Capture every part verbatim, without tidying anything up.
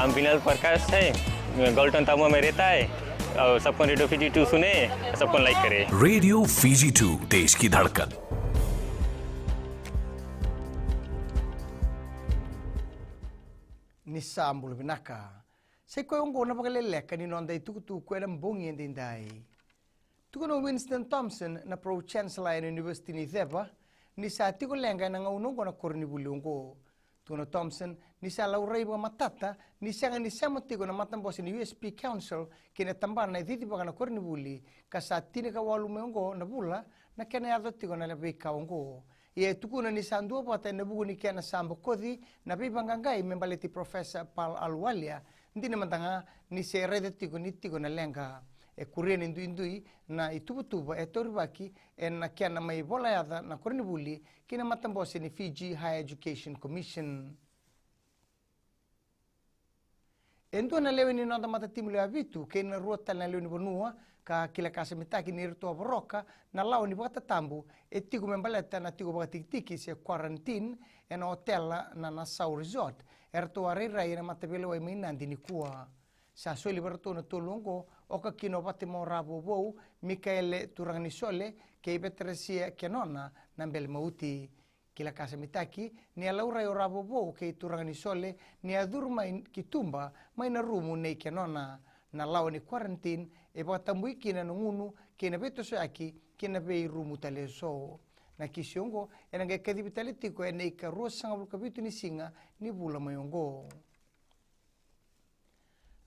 नाम विनल प्रकाश है, मैं गोल्टन तामुआ में रहता है। और सबको रेडियो फिजी टू सुने, सबको लाइक करे। रेडियो फिजी टू, देश की धड़कन। Ni sa bula vinaka. Sa i koya oqo na vakaleleka ni noda itukutuku ena bogi edaidai. Tukuna o Winston Thompson, na Pro Chancellor ena Univesiti ni Ceva, ni sa tiko leqa ena gauna oqo na koronivuli oqo. Tukuna o Thompson ni sa laurai vakamatata ni sega ni sema tiko na matabose ni U S P Council kei na tabana e cicivaka na koronivuli, ka sa tinikawalu mai oqo na vula na kena yaco tiko na veika oqo. Ia e tukuna ni sa duavata ena vuku ni kena sa bokoci na veivaqaqai me baleti Professor Pal Ahluwalia, dina mada ga ni se raica tiko ni tiko na leqa. E kuria ni duidui na ituvatuva e taurivaki ena kena mai volayaca na koronivuli kei na matabose ni Fiji Higher Education Commission. E dua na lewe ni noda matatimu lewe vitu kei na rua tale na lewe ni vanua ka kilakasamitaki ni ratou a voroka na lawa ni vakatatabu e tiko me baleta na tiko vakatikitiki se quarantine ena otela na Nassau Resort, eratou a rairai ena mataveilewai mai Nadi nikua. Sa soli vei ratou na tolu oqo, oka kina o Vatemo Ravouvou, Mikaele Turaganisole kei Veterasia Kenona Nabele Mauti. Kilakasamitaki ni a laurai o Ravouvou kei Turaganisole ni a curu mai ki tuba mai na rumu nei Kenona. Na lawa ni quarantine e vakatabui kina na gunu kei na veitosoyaki ki na veirumu tale eso. Na kisi oqo ena qai kacivi tale tiko ena ika ruasagavulu ka vitu ni siga ni vula mai oqo.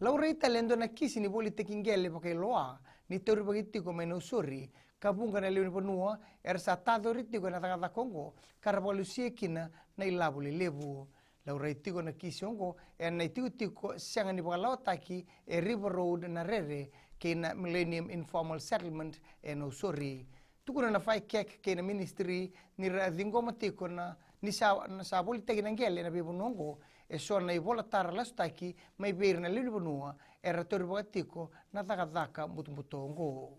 Laurai tale e dua na kisi ni volitaki qele vakailoa ni taurivaki tiko mai Nausori, ka vuqa na lewe ni vanua era sa tacori tiko ena cakacaka oqo ka ra vakalusia kina na ilavo lelevu. Laurai tiko na kisi oqo ena itikotiko sega ni vakalawataki e River Road na Rere kei na Millennium Informal Settlement e Nausori. Tukuna na FICAC kei na ministry ni ra ciqoma tiko na ni sa, na sa volitaki na qele ena veivanua oqo eso na ivolatara lasutaki mai vei ira na lewe ni vanua era taurivaka tiko na cakacaka butobuto oqo.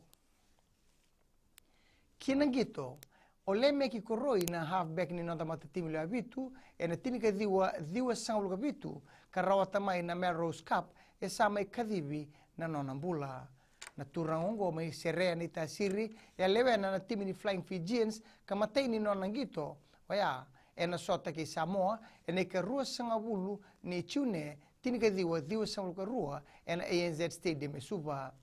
Ki na qito, o Lemeki Koroi na halfback ni noda matatimi lewe vitu ena tinikaciwa ciwasagavulu ka vitu ka rawata mai na Melrose Cup e sa mai kacivi na nona bula. Na turaga oqo mai Serea, Naitasiri, e a lewena na timi ni Flying Fijians ka matai ni nona qito oya ena sota kei Samoa ena ika ruasagavulu ni June tinikaciwa ciwasagavulu ka rua ena A N Z Stadium e Suva.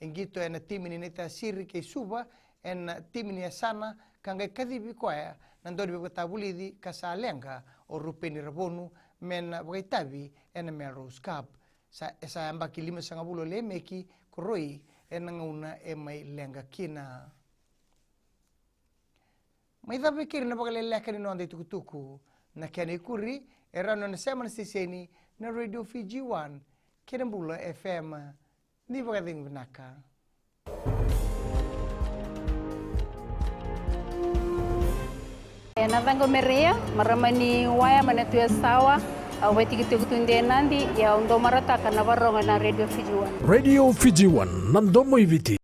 E qito ena timi ni Naitasiri kei Suva ena timi ni yasana ka qai kacivi koya na dauniveivakatavulici ka sa leqa o Rupeni Ravonu me na vakaitavi ena Melrose Cup. Sa, e sa yabaki limasagavulu o Lemeki Koroi ena gauna e mai leqa kina. Mai cava e keri na vakaleleka ni noda itukutuku. Na kena ikuri e rawa ni o na sema na siteseni na Radio Fiji One kei na Bula F M. Ni vakacegu vinaka. E na caqu o Mereia, marama ni Waya mai na Tui Yasawa. Au vaitikotiko tu e Nadi, ia au dau marautaka na varogo na Radio Fiji One. Radio Fiji One, na domo i Viti.